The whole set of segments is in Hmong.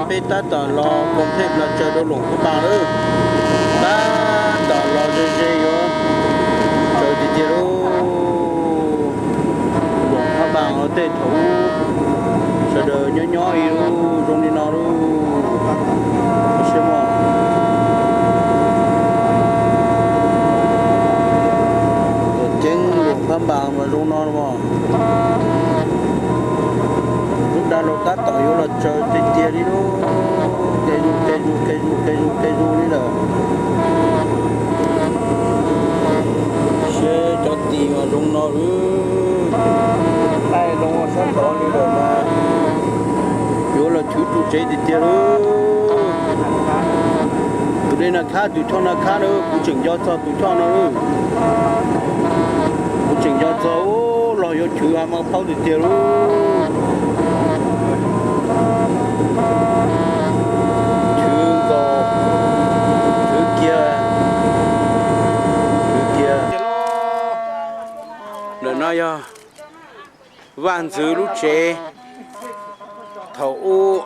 Peb tab tom los koom pheej los tsaws rau Luam Phab Npas lawm. Tab tom los ze ze yuav tsaws tiag tiag lauj. Luam Phab Npas tej thaum ub sawv daws nyob nyob li lauj, zoo li no lauj. Siab mog. Tuam ceeb Luam Phab Npas mas zoo no mog. Lub dag laug tab tom yuav los tsaws tiag tiag li lauj. Ke zus ke zus ke zus ke zus ke zus li lawm. Siab cov tis mas zoo no lawm. Taij zoo sab tod li lawm mas yuav los chwv tus tsev tiag tiag lauj. Tus dej Naj Khab, tus choj Naj Khab na, kuv tseem nco txog tus choj no lauj. Kuv tseem nco txog, ub, los yuav chwv hav mas paub tiag tiag lauj. Chwv nkaus, chwv kiag, chwv kiag. Ntawm no yog vaj ntxwv lub tsev. Thaum ub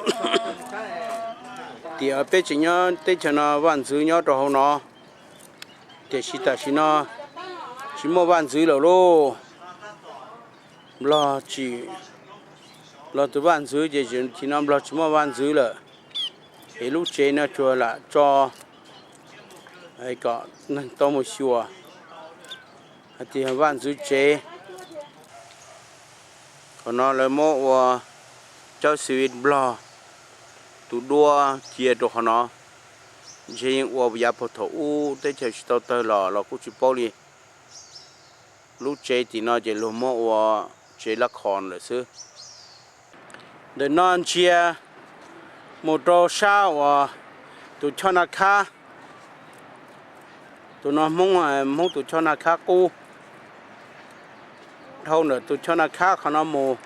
tiam peb tseem nyob teb chaws no vaj ntxwv nyob rau hauv no, tiam sis tam sim no tsis muaj vaj ntxwv lawm lauj. Nplog tsim los tus vaj ntxwv ces tam sim no Nplog tsis muaj vaj ntxwv lawm. Es lub tsev no tsuas lam tso kom neeg tau mus xyuas hais tias yog vaj ntxwv tsev. Qhov no lawv muab ua cawv xis vis Nplog tus duab cia rau qhov no. Ntshe yeej ua yav puag thaum ub teb chaws tsis tau tawg los los kuj tsis paub li. Lub tsev tim no ces luag muab ua tsev lab khos lawm xwb. Ntawm no ntsia mus rau sab uas tus choj Naj Khab. Tus no Hmoob, Hmoob tus choj Naj Khab qub. Dhau ntawm tus choj Naj Khab qhov no mus,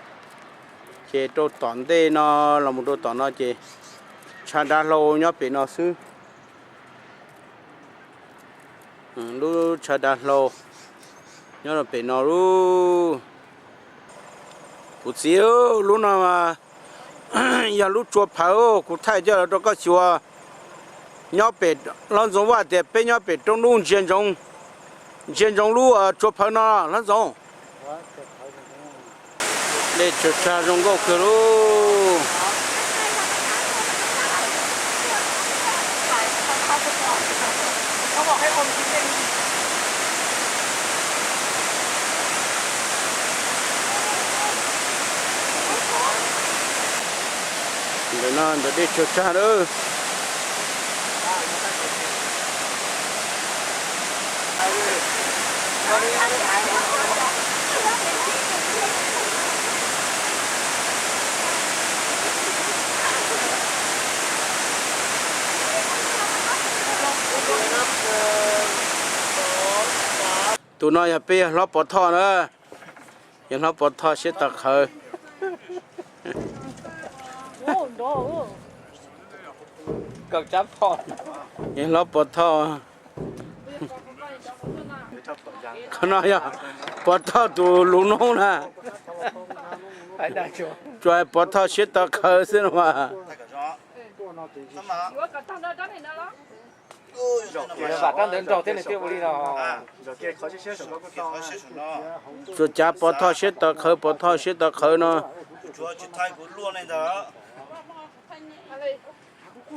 ces rau tom ntej no los mus rau tom no ces tshav dav hlau nyob pem no xwb. Lub tshav dav hlau nyob rau pem no lauj. Kuv txiv, lub no yog lub tsua phawv, kuv thaij coj los rau koj xyuas. Nyob pem, Hlob Ntxoov Vaj tias peb nyob pem roob dub ntsia ntsoov, ntsia ntsoov lub tsua phawv no Hlob Ntxoov. Dej tsawg tsag zoo nkauj kawg lauj. Ntawm no ntawm dej tsawg tsag lawm. Tus no yog peb yawg hlob Pov Thoj na. Yawg hlob Pov Thoj siab tawv qhawv. Yawg hlob Pov Thoj. Qhov no yog Pov Thoj tus lus noob na. Tsuas hais Pov Thoj siab tawv qhawv xwb no mas. Tsuas cav Pov Thoj siab tawv qhawv, Pov Thoj siab tawv qhawv no.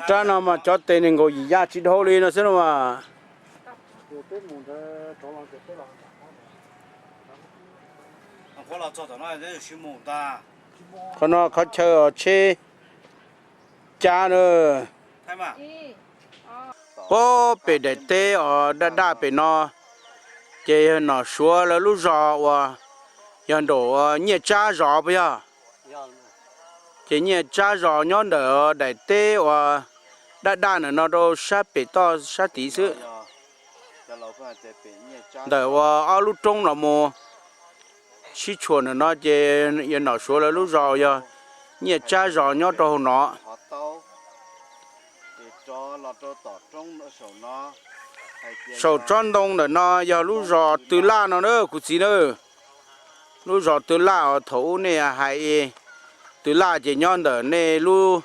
Rab no mas cov tes nees nkaum yim ya tsis dhau li no xwb no mas. Qhov no qhov chaw os tsheb cab na. Puag pem daim teb os daj daj pem no, ces yog nom suav lawv lub zos uas yog nraum nyiaj tsab zos puas yog? Ces nyiaj tsab zos nyob ntawm daim teb uas daj daj ntawm no rau sab pem toj sab tid xwb. Ntawm uas ob lub roob los mus sib tshuam ntawm no ces yog nom suav lawv lub zos yog nyiaj tsab zos nyob rau hauv no. Saum tsob ntoo ntawm no yog lub zos Tw Laj no na kuv txiv na. Lub zos Tw Laj os, thaum ub nej hais Tw Laj ces nyob ntawm nej lub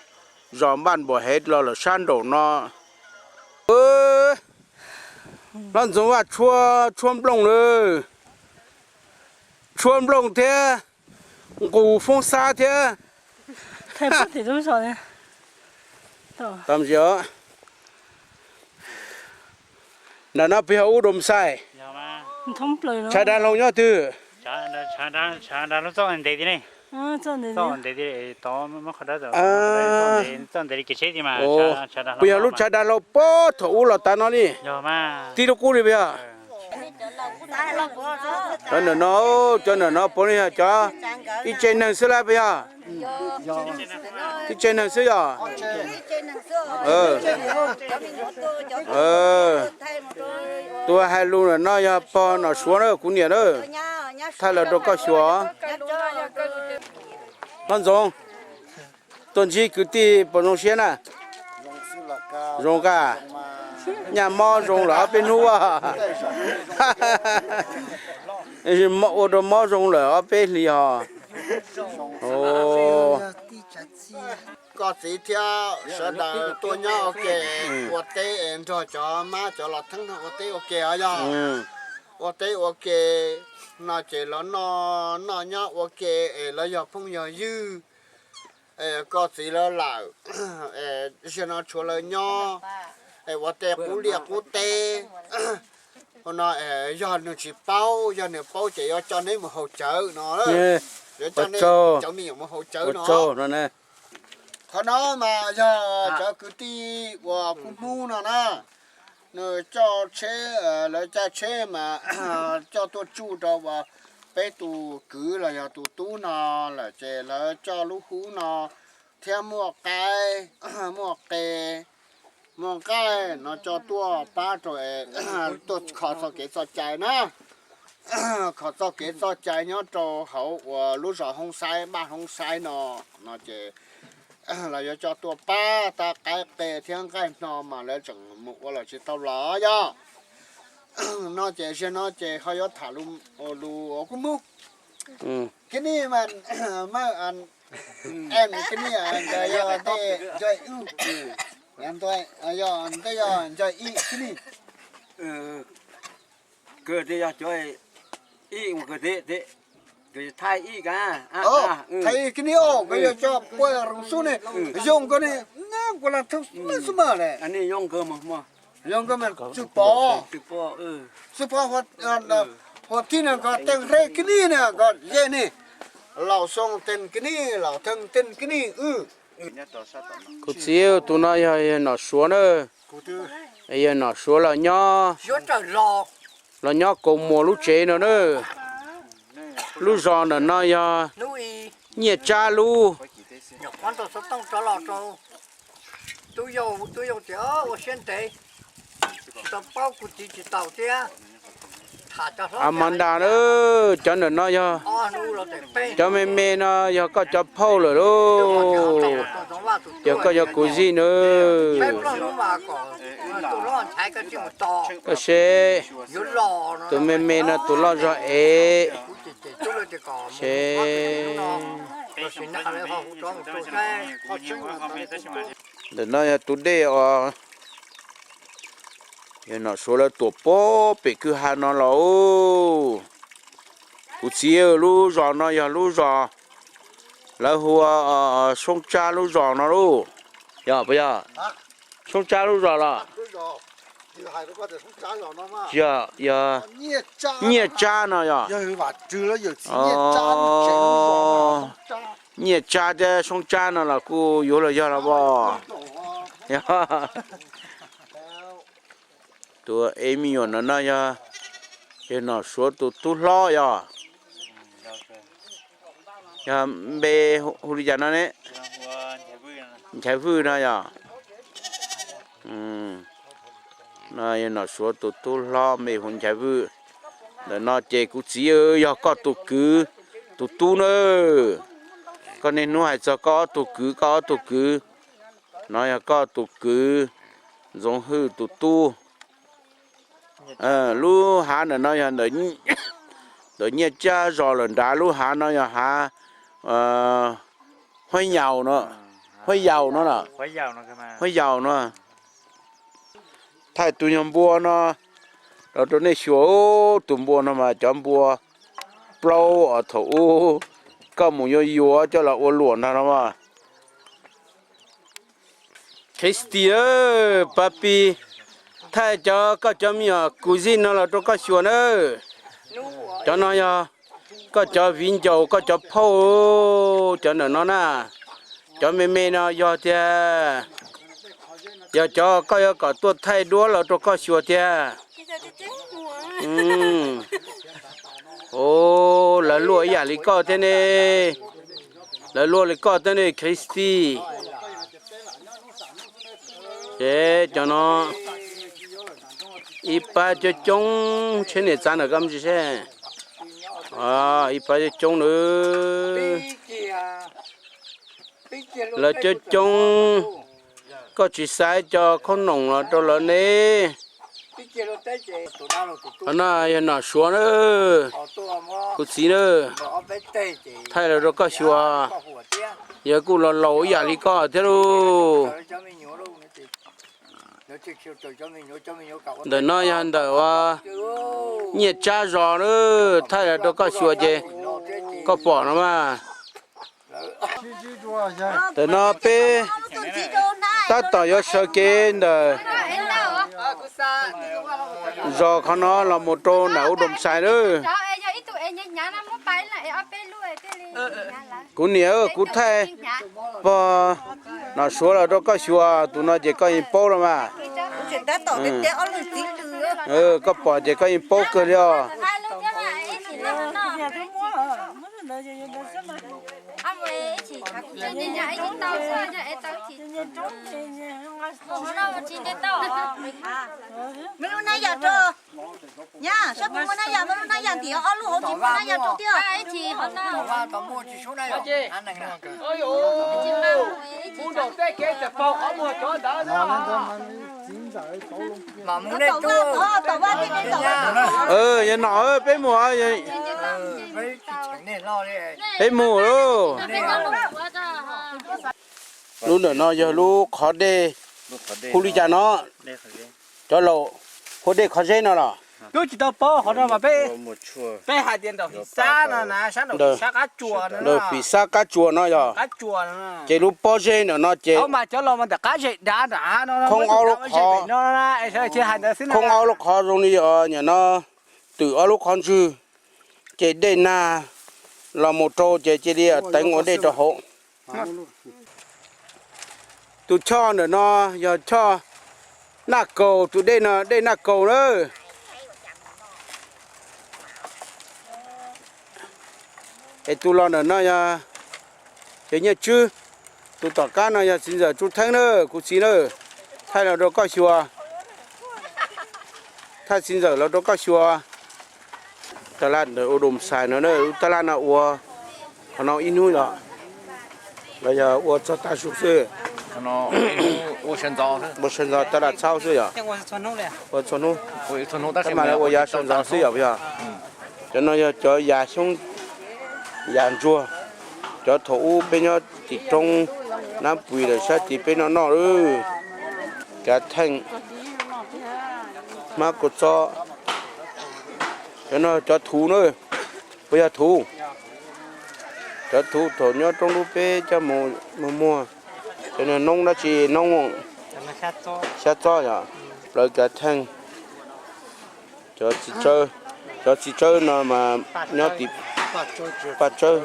Zos Npaj Npuas Hev los lawm sab nraum no. Hlob Ntxoov Vaj tshuab, tshuab nplooj lawm. Tshuab nplooj thiab nqus foob xab thiab. Tam sim nram no puas yog ub Doo Xais? Tshav Dav Hlau nyob twg? Puas yog lub Tshav Dav Hlau puag thaum ub los tav no li? Tib lub qub li puas yog? Cov ntawm no, cov ntawm no puav leej yog cov ib tsev neeg xwb lawm puas yog? Ib tsev neeg xwb yog? Tus hais lus ntawm no yog pog Nom Suav na, kuv niam na, thaij los rau koj xyuas. Hlob Ntxoov, tuaj ntsib kwv tij puas zoo siab na? Zoo kawg. Nyaj mob zoo lawm ob peb hnub. Ua rau mob zoo lawm ob peb hlis hos. Koj txiv thiab sawv daws tuaj nyob ua ke, ua teb es nrog cov mab cov los theeb no ua teb ua ke os yog. Ua teb ua ke no ces lawv noj noj nyob ua ke es lawv yog phooj yog ywg. Koj txiv lawv lawm, ziag no tshuav lawv nyob es ua tej qub liaj qub teb. Ua no yog nws tsis paub, yog nws paub ces yuav coj neb mus haus cawv no. Yuav coj neb cov me nyuam mus haus cawv no. Qhov no mas yog cov kwv tij uas kub hnub no na, nws coj tsheb, lawv caj tsheb mas coj tuaj tsuj rau uas peb tus kwv los yog tus tub no lawm ces lawv coj lub hub no thiab muaj qaib, muaj qe, muaj nqaij no coj tuaj pab rau, tuaj kho txoj kev txoj cai na. Kho txoj kev txoj cai nyob rau hauv uas lub zos Hoob Xaib, npaj Hoob Xaib no, no ces los yuav coj tuaj pab tab qaib qe thiab nqaij hno mas lawv tseem mus ua los tsis tau los yog. No ces ziag no ces ho yuav tham lus kub hnub. Kib nij mas, kib nij ntawd yog ntej, yog ntej yog ntej yog ncaig ib kib nij. Kawg tias yog cov ib ua kawg tias, thaij ib ka, thaij kib nij os, koj yog cov pua roos xub ne, yoo koj ne, kuv lam thoob xub mas le. Yoo koj mas Tswv Pov, Tswv Pov, Huas Thib no koj teej hreb kib nij na koj yej ne, Laus Xoo teej kib nij, Laus Theej teej kib nij. Kuv txiv, tus no yog Nom Suav na, yog Nom Suav los nyob, los nyob Kaus Muas lub tsev no na. Lub zos ntawm no yog Nyiaj Tsab lub. Amanda na, cov ntawm no yog, cov me me no yog koj cov phauj lawm lauj. Yog koj yog kuv zij na. Koj seb, tus me me no tus loj zog ev. Seb, ntawm no yog tus dej os. Yog Nom Suav lawv tuam pem kwj ha no los. Kuv txiv, lub zos no yog lub zos lawv hu ua Soob Tsab lub zos no lauj. Yog puas yog Soob Tsab lub zos los? Tsis yog, yog Nyiaj Tsab no yog. Nyiaj Tsab thiab Soob Tsab no los kuj yuav los yog los as. Tus ev me nyuam no no yog, yog Nom Suav tus tub hlob yog. Yog npe hu li cas no ne? Nchaiv Vwj no yog. No yog Nom Suav tus tub hlob npe hu Nchaiv Vwj. Ntawm no ces kuv txiv yog koj tus kwv tus tub na. Koj niaj hnub hais txog koj ob tug kwv, koj ob tug kwv. No yog koj tus kwv Ntxoov Hwj tus tub. Lub hav ntawm no yog ntawm Nyiaj Tsab zos lawm nrad, lub hav no yog hav Huab Nyaus no. Huab Yaus no los? Huab Yaus no. Thaij tus nyuag npua no los rau nej xyuas. Tus npua no mas cov npua plaub os, thaum ub koj mus yuav yuav coj los ua luam nrog no mas. Christy, Papi, thaij cov, koj cov me nyuam kuv zij no los rau koj xyuas nawb. Cov no yog koj cov viv ncaus, koj cov phauj, cov ntawm no na. Cov me me no yog tiag, yog cov koj yuav kom tuaj thaij duab los rau koj xyuas tiag. Lawv luaj ib yam li koj thiab ne. Lawv luaj li koj thiab ne Christy. Ces cov no ib pab coob coob, tsheb niam txav ntawm koj me ntsis seb. Ib pab coob coob nawb. Lawv coob coob, koj tsis xa cov khaub noom los rau lawv ne? Qhov no yog Nom Suav na, kuv txiv na, thaij los rau koj xyuas. Yog kuj los laus ib yam li koj thiab lauj. Ntawm no yog ntawm ua Nyiaj Tsab zos na, thaij los rau koj xyuas ces koj pom no mas. Ntawm no peb tab tom yuav sawv kev ntawm zos qhov no los mus rau ntawm ub Doo Xais na. Kuv niam, kuv thaij pog Nom Suav los rau koj xyuas, tus no ces koj yeej paub los mas. Koj pom ces koj yeej paub kawg li os. Yog no peb mus, peb mus lauj. Lub ntawm no yog lub qhov dej hu li cas no? Cov laus, hu dej qhov zeb no los? Twb tsis tau paub qhov no mas peb, peb hais tias ntawm Fim Xab no na, sab ntawm Fim Xab Qab Tsuas no, Fim Xab Qab Tsuas no yog. Ces lub pob zeb ntawm no ces mas cov laus mas ntawm qab zej dav nram no, khoob ob lub qhov, khoob ob lub qhov zoo li os, nim no twm ob lub qhov ntswg, ces dej nag los mus rau ces cia li teev ua dej rau hauv. Tus choj ntawm no yog choj Naj Kaus, tus dej no dej Naj Kaus na. Es tus los ntawm no yog Nyiaj Tswb, tus tom qab no yog txiv ntxawm Tsuj Theeb na, kuv txiv na. Thaij los rau koj xyuas, thaij txiv ntxawm los rau koj xyuas. Taj laj ntawm ua Doo Xais no, lub taj laj no ua qhov no ib hnub los, los yog ua txog tav su xwb. Ua sawv ntxov taj laj txhaub xwb yog. Ua txhua hnub, tab mas ua yav sawv ntxov xwb yog puas yog? Cov no yog cov yav xyoob, yav ntsuag, cov thaum ub peb nyob tim roob Nab Pis lawm sab tid peb noj noj lawm. Kav theej, hmab kua txob. Cov no cov thuv na, puas yog thuv? Cov thuv thaum nyob roob dub peb coj mus muag muag. Cov no noob dab tsi? Noob xyab txob yog, plawv kav theej. Cov txiv tsawb, cov txiv tsawb no mas nyob tim paj tsawb,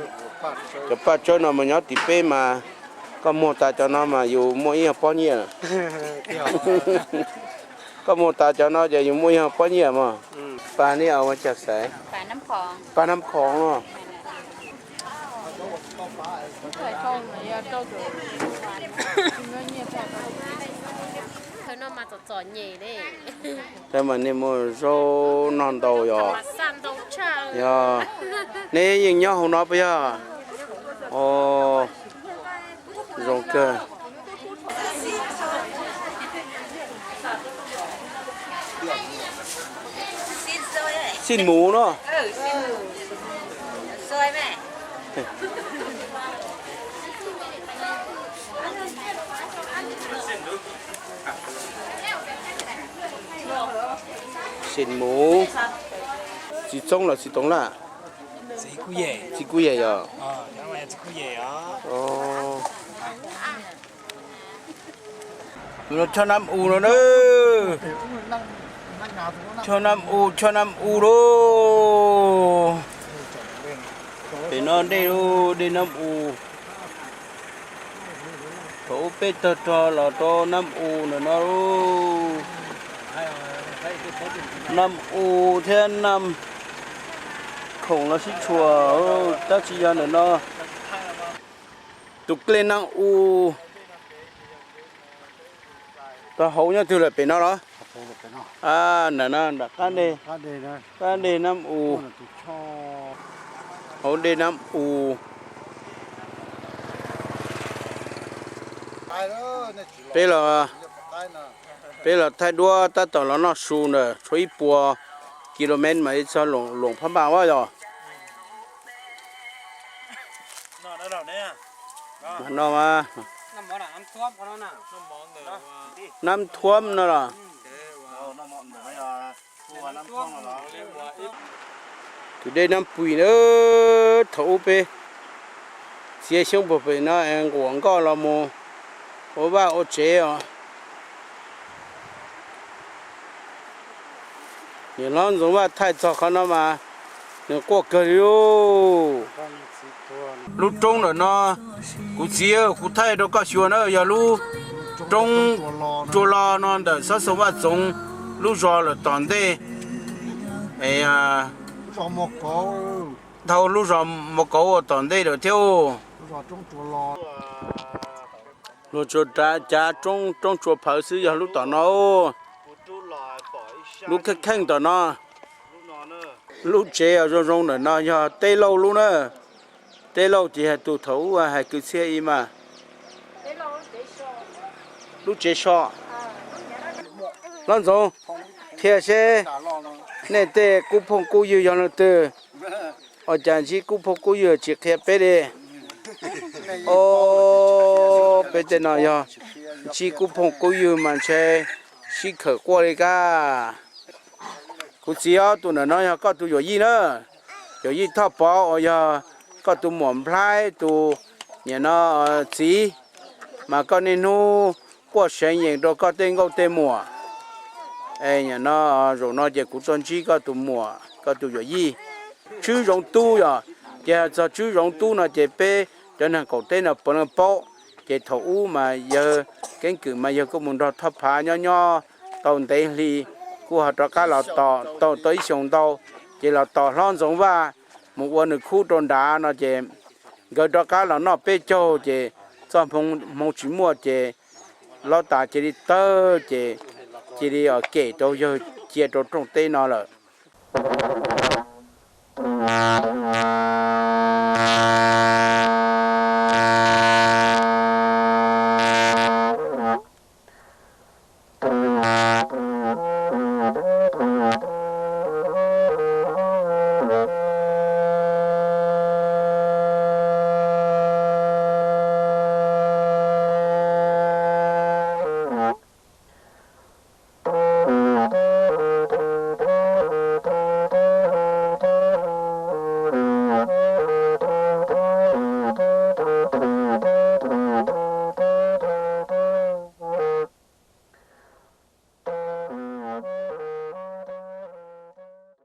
cov paj tsawb no mas nyob tim peb mas koj muag tas cov no mas yus muaj ib yog pob nyiaj. Koj muag tas cov no ces yus muaj ib yog pob nyiaj mas. Paj neb ua cas xaiv? Paj nab khoom no. Thaum no mas txom txom nyem li. Thaum mas nej muaj zaub noj ntau yog? Yog. Neb yeej nyob hauv no puas yog? Os, zoo kawg. Xij mus no. Tseem mus, txiv txoob los txiv toov laj, txiv kuj yem yog. Choj nam u no na, choj nam u, choj nam u lauj. Pem no dej, dej nam u. Thaum ub peb tawg rog los rau nam u ntawm no. Nam u thiab nam khoom los sib tshuam, tab sis yog ntawm no. Tus dej nam u tau hauv nyob twg lawm, pem no los? Ntawm no nram qab dej, qab dej nam u, hauv dej nam u. Peb los, peb los thaij duab tab tom los noj su ntawm tshuav ib puas kilomev mas txog Loos Phab Npas yog. No, nam thuam no los? Tus dej nam pui na, thaum ub peb txiav xyoob puag pem no es nquam nkoj los mus ua vaj ua tsev os. Niam hlob Ntxoov Vaj thaij txog qhov no mas nws quaj kawg li lauj. Lub roob ntawm no, kuv txiv, kuv thaij rau koj xyuas na, yog lub roob Tsua Lo no ntawm Xab Xoo Vaj Txoov lub zos lawm tom ntej, dhau lub zos Mos Kauv uas tom ntej lawm thiab. Luag tsuas cav roob, roob tsua phawv xwb yog lub tom no. Lub kheej kheej tom no. Lub tsev zoo zoo ntawm no yog Teb Lauj lub na. Teb Lauj ces yog tus thaum ub hais kwv txhiaj ib mas. Lub tsev so. Hlob Ntxoov, qhia seb nej tej kub phooj kub ywg yog leej twg? Ua cas ntsib kub phooj kub ywg tsis qhia peb li? Ob, peb tej no yog ntsib kub phooj kub ywg mas ntshe sib khawm quaj li kab. Kuv txiv os, tus ntawm no yog koj tus yawm yij na, yawm yij Thoj Pov uas yog koj tus muam Nplhaib tus, niam no, txiv, mas koj niaj hnub quaj seev yees rau koj tej nkauj tej muam. Es nim no, zaum no ces kuv tuaj ntsib koj tus muam, koj tus yawm yij Tswb Zoov Tub yog. Ces hais txog Tswb Zoov Tub no ces peb cov neeg qaum teb no puav leej paub. Ces thaum ub mas yawg keeb kwm mas yawg kuj mus nrog Thoj Phav nyob nyob tau ntev hli, kuj ho rov qab los tos tau ib xyoos ntau, ces los tos hlob Ntxoov Vaj mus ua nws khub rau nrad no ces nkawd rov qab los noj peb caug ces txoj hmoo tsis muaj ces lawv tas cia li tawg ces cia li kem rau yawg cia rau rooj teb no lawm.